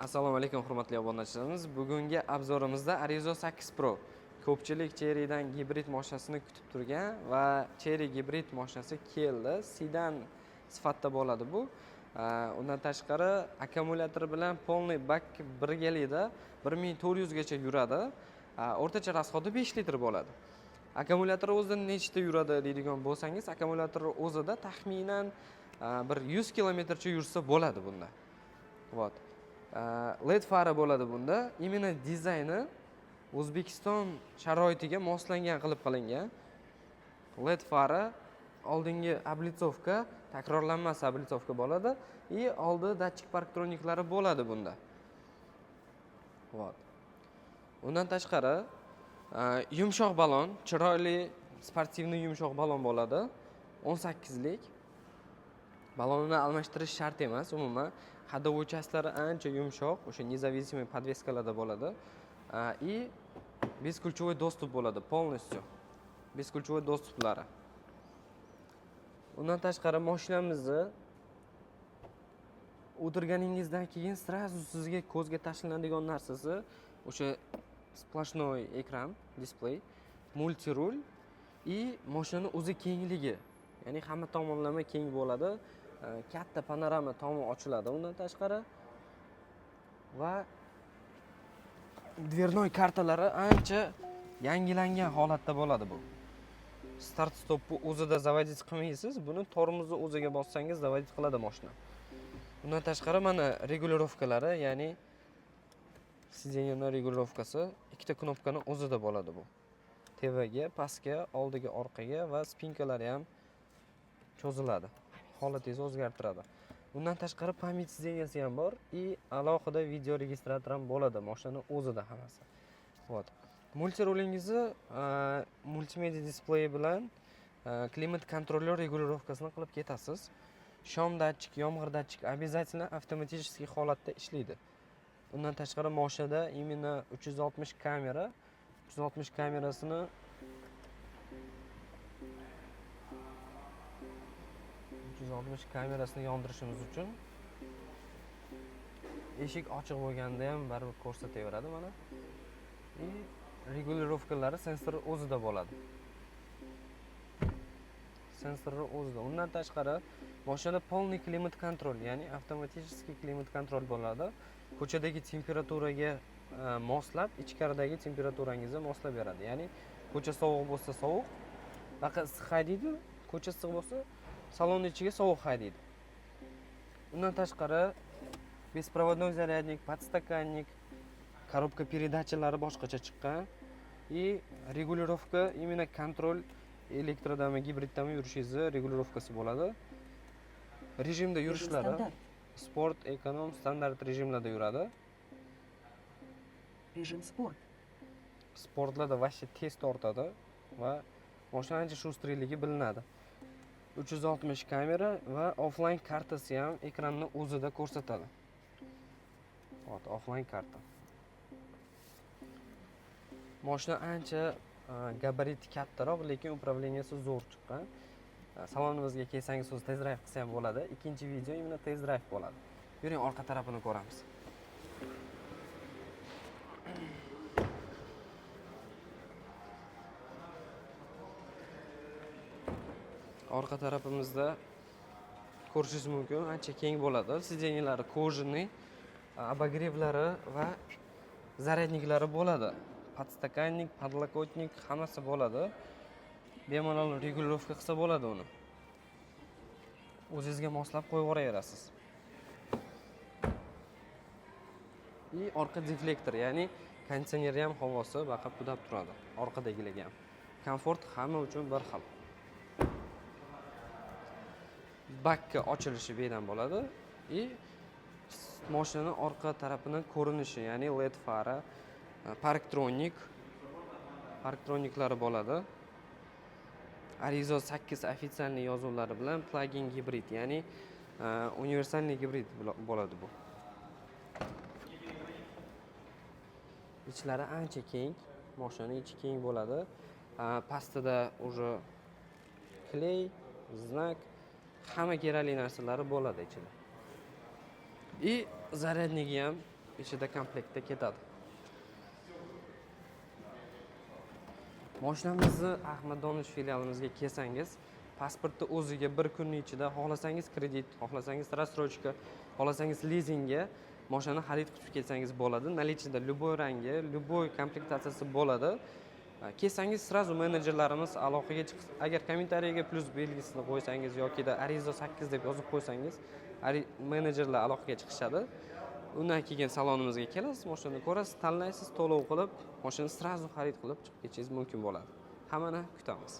Assalomu alaykum, hurmatli obunachilarimiz. Bugungi обзор imizda Arrizo 8 Pro. Ko'pchilik Chery'dan gibrid mashinasini kutib turgan va Chery gibrid mashinasi keldi. Sedan sifatida bo'ladi bu. Undan tashqari akkumulyator bilan полный bak birgalikda 1400 gacha yuradi. O'rtacha расход i 5 litr bo'ladi. Akkumulyator o'zida nechta yuradi deydigan bo'lsangiz, akkumulyator o'zida taxminan bir 100 kilometrcha yursa bo'ladi bunda. Вот. LED fara bo'ladi bunda. Именно dizayni O'zbekiston sharoitiga moslangan qilib qilingan. LED fara, oldingi облицовка takrorlanmas облицовка bo'ladi и oldi datchik parktroniklari bo'ladi bunda. Вот. Undan tashqari yumshoq balon, chiroyli спортивный yumshoq balon bo'ladi. 18 lik. Balonni almashtirish shart emas umuman. Ходовой часть lari ancha yumshoq, o'sha независимый подвеска larda bo'ladi. И бесключевой доступ bo'ladi полностью. Бесключевой доступ lari. Undan tashqari mashinamizni o'tirganingizdan keyin сразу sizga ko'zga tashlanadigan narsasi o'sha сплошной ekran, displey, мультируль и mashinani o'zi kengligi. Ya'ni hamma tomonlama keng bo'ladi. Katta panorama tomi ochiladi undan tashqari va дверной kartalari ancha yangilangan holatda bo'ladi bu. Start stopni o'zida заводить qilmaysiz, buni tormozni o'ziga bossangiz заводить qiladi mashina. Undan tashqari mana регулировка lari, ya'ni сиденье ni регулировка si ikkita knopkani o'zida bo'ladi bu. Tevaga, pastga, oldiga, orqaga va спинка lari ham cho'ziladi. Holatingizni o'zgartiradi. Undan tashqari память сиденья si ham bor и alohida video registrator ham bo'ladi mashinani o'zida hammasi. Вот. Мультируль ingizni multimedia displey bilan klimat kontroller регулировка sini qilib ketasiz. Shom datchik, yomg'ir datchik обязательно avtomatik holatda ishlaydi. Undan tashqari mashinada именно 360 kamera, 360 kamerasini yondirishimiz uchun eshik ochiq bo'lganda ham baribir ko'rsataveradi mana. И регулировка lari sensor o'zida bo'ladi. Sensorni o'zida. Undan tashqari mashinada полный klimat kontrol, ya'ni avtomatический klimat kontrol bo'ladi. Ko'chadagi temperaturaga moslab, ichkaridagi temperaturangizni moslab beradi. Ya'ni ko'cha sovuq bo'lsa sovuq, baqa issiq haydaydi, ko'cha issiq bo'lsa salonni ichiga sovuq haydaydi. Undan tashqari беспроводной зарядник, подстаканник, коробка передача lari boshqacha chiqqan и регулировка именно контроль elektrodami, gibriddami yurishingizni регулировка si bo'ladi. Rejimda yurishlari Standart. Sport, ekonom, standart rejimlarda yuradi. Режим спорт. Sportlarda вообще tez tortadi va mashina ancha шустрый ligi bilinadi. 360 kamera va offline kartasi ham ekranni o'zida ko'rsatadi. Вот, offline karta. Mashina ancha gabariti kattaroq, lekin управления si zo'r chiqqan. Salonimizga kelsangiz o'zi test drive qilsa ham bo'ladi. Ikkinchi video именно test drive bo'ladi. Yuring, orqa tarafini ko'ramiz. Orqa tarafimizda ko'rishingiz mumkin, ancha keng bo'ladi. Сиденья lari кожаный, обогрев lari va зарядник lari bo'ladi. Подстаканник, подлокотник hammasi bo'ladi. Bemalol регулировка qilsa bo'ladi uni. O'zingizga moslab qo'yib yuboraverasiz. И orqa deflektor, ya'ni konditsionerni ham havosi baqa pudab turadi. Orqadagilarga ham. Komfort hamma uchun bir xil. Bakka ochilishi bu yerdan bo'ladi и mashinani orqa tarafini ko'rinishi, ya'ni LED fara, parktronik, parktroniklari bo'ladi. Arrizo 8 официальный yozuvlari bilan plug-in gibrid, ya'ni универсальный gibrid bo'ladi bu. Ichlari ancha keng, mashinani ichi keng bo'ladi. Pastida уже клей, знак, hamma kerakli narsalari bo'ladi ichida. И зарядник i ham Ichida komplektda ketadi. Mashinamizni Ahmad Donish filialimizga kelsangiz, pasportni o'ziga bir kunning ichida, xohlasangiz kredit, xohlasangiz рассрочка, xohlasangiz lizingga mashinani xarid qilib kelsangiz bo'ladi. Наличиеda любой rangi, любой komplektatsiyasi bo'ladi. Kelsangiz, сразу menejerlarimiz aloqaga chiqib, agar kommentariyaga plyus belgisini qo'ysangiz yokida Arrizo 8 deb yozib qo'ysangiz, menejerlar aloqaga chiqishadi. Undan keyin salonimizga kelasiz, mashinani ko'rasiz, tanlaysiz, to'lov qilib, mashinani сразу xarid qilib chiqib ketishingiz mumkin bo'ladi. Hammani kutamiz.